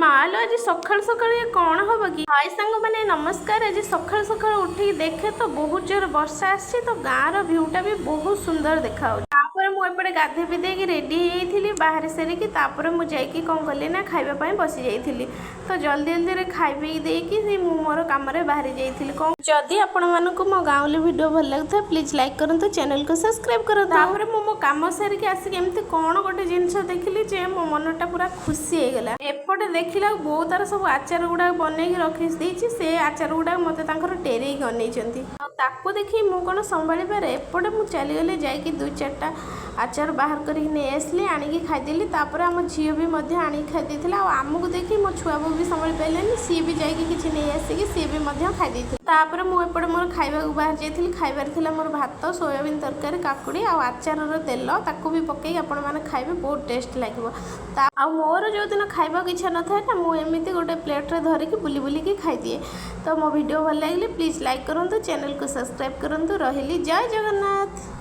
ମାଲୋ, ଆଜି ସକାଳୁ ସକାଳୁ ଇଏ କ'ଣ ହବ କି? ହାଇ ସାଙ୍ଗମାନେ, ନମସ୍କାର। ଆଜି ସକାଳୁ ସକାଳୁ ଉଠିକି ଦେଖେ ତ ବହୁତ ଜୋର ବର୍ଷା ଆସିଛି। ତ ଗାଁର ଭ୍ୟୁଟା ବି ବହୁତ ସୁନ୍ଦର ଦେଖାଯାଉଛି। ତାପରେ ମୁଁ ଏପଟେ ଗାଧେଇ ପିଧେଇକି ରେଡ଼ି ହେଇଯାଇଥିଲି ବାହାରି ସାରିକି। ତାପରେ ମୁଁ ଯାଇକି କ'ଣ କଲି ନା ଖାଇବା ପାଇଁ ବସି ଯାଇଥିଲି। ତ ଜଲ୍ଦି ଜଲ୍ଦିରେ ଖାଇ ପିଇ ଦେଇକି ମୁଁ ମୋର କାମରେ ବାହାରି ଯାଇଥିଲି। କ'ଣ ଯଦି ଆପଣମାନଙ୍କୁ ମୋ ଗାଉଁଲି ଭିଡ଼ିଓ ଭଲ ଲାଗୁଥାଏ, ପ୍ଲିଜ୍ ଲାଇକ୍ କରନ୍ତୁ, ଚ୍ୟାନେଲକୁ ସବସ୍କ୍ରାଇବ୍ କରନ୍ତୁ। ତାପରେ ମୁଁ ମୋ କାମ ସାରିକି ଆସିକି ଏମିତି କ'ଣ ଗୋଟେ ଜିନିଷ ଦେଖିଲି ଯେ ମୋ ମନଟା ପୁରା ଖୁସି ହେଇଗଲା। ଏପଟେ ଦେଖିଲା ବୋଉ ତାର ସବୁ ଆଚାର ଗୁଡ଼ାକ ବନେଇକି ରଖି ଦେଇଛି। ସେ ଆଚାର ଗୁଡ଼ାକ ମୋତେ ତାଙ୍କର ଟେରେଇକି ଅନେଇଛନ୍ତି। ଆଉ ତାକୁ ଦେଖି ମୁଁ କ'ଣ ସମ୍ଭାଳି ପାରେ? ଏପଟେ ମୁଁ ଚାଲିଗଲି, ଯାଇକି ଦୁଇ ଚାରିଟା ଆଚାର ବାହାର କରିକି ନେଇ ଆସିଲି, ଆଣିକି ଖାଇଦେଲି। ତାପରେ ଆମ ଝିଅ ବି ମଧ୍ୟ ଆଣିକି ଖାଇ ଦେଇଥିଲା। ଆଉ ଆମକୁ ଦେଖି ମୋ ଛୁଆ ବୋଉ ବି ସମ୍ଭାଳି ପାରିଲେନି। ସିଏ ବି ଯାଇକି କିଛି ନେଇ ଆସିକି ସିଏ ବି ମଧ୍ୟ ଖାଇ ଦେଇଥିଲା। ତାପରେ ମୁଁ ଏପଟେ ମୋର ଖାଇବାକୁ ବାହାରି ଯାଇଥିଲି। ଖାଇବାରେ ଥିଲା ମୋର ଭାତ, ସୋୟାବିନ୍ ତରକାରୀ, କାକୁଡ଼ି ଆଉ ଆଚାରର ତେଲ। ତାକୁ ବି ପକେଇକି ଆପଣମାନେ ଖାଇବେ, ବହୁତ ଟେଷ୍ଟ ଲାଗିବ। ତା ଆଉ ମୋର ଯେଉଁଦିନ ଖାଇବାକୁ ଇଚ୍ଛା ନଥାଏ ନା, ମୁଁ ଏମିତି ଗୋଟେ ପ୍ଲେଟ୍ରେ ଧରିକି ବୁଲି ବୁଲିକି ଖାଇଦିଏ। ତ ମୋ ଭିଡ଼ିଓ ଭଲ ଲାଗିଲେ ପ୍ଲିଜ୍ ଲାଇକ୍ କରନ୍ତୁ, ଚ୍ୟାନେଲକୁ ସବସ୍କ୍ରାଇବ୍ କରନ୍ତୁ। ରହିଲି, ଜୟ ଜଗନ୍ନାଥ।